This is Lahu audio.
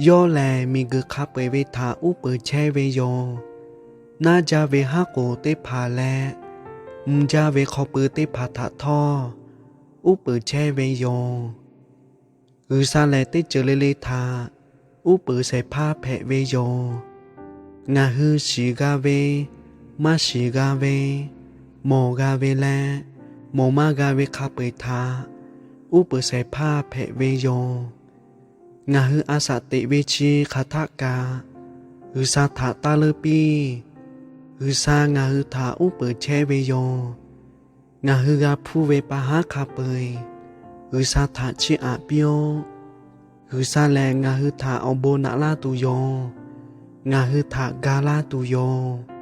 Yawˇ lehˬ miˬguiˬ hk'a peu-eˬ ve htaꞈ uˉ peunˍ chehˇ ve yoˬ. Naˇ jaˇ ve haˉ k'oˍ teˇ hpaˍ leh mvuh jaˇ ve hk'aw pui teˇ hpaˍ htaꞈ htawˇ uˉ peunˍ chehˇ ve yoˬ. G'uiˬsha lehˬ teˇ ceuˬ le le htaꞈ uˉ peunˍ shehˍ hpaˇ hpehꞈ ve yoˬ. Ngaˬ hui shiˍ g'a ve, maˇ shiˍ g'a ve, mawˬ g'a ve leh mawˬ maˇ g'a ve hk'a peu-eˬ htaꞈ uˉ peunˍ shehˍ hpaˇ hpehꞈ ve yoˬ. Ngaˬ hui a shaꞈ teꞈ ve chi hk'aˬ htaˆ kaꞈ G'uiˬsha htaꞈ taˇ leuˉ piˇ. G'uiˬsha ngaˬ hui htaꞈ uˉ peunˍ chehˇ ve yoˬ. Ngaˬ hui g'a hpuˇ ve pa haˉ hk'a peu-eˬ G'uiˬsha htaꞈ chiˇ aꞈ piˇ-oˆ. G'uiˬsha lehˬ ngaˬ hui htaꞈ awˬ bon naꞈ laˇ tuˬ yoˬ. Ngaˬ hui htaꞈ ga laˇ tuˬ yoˬ.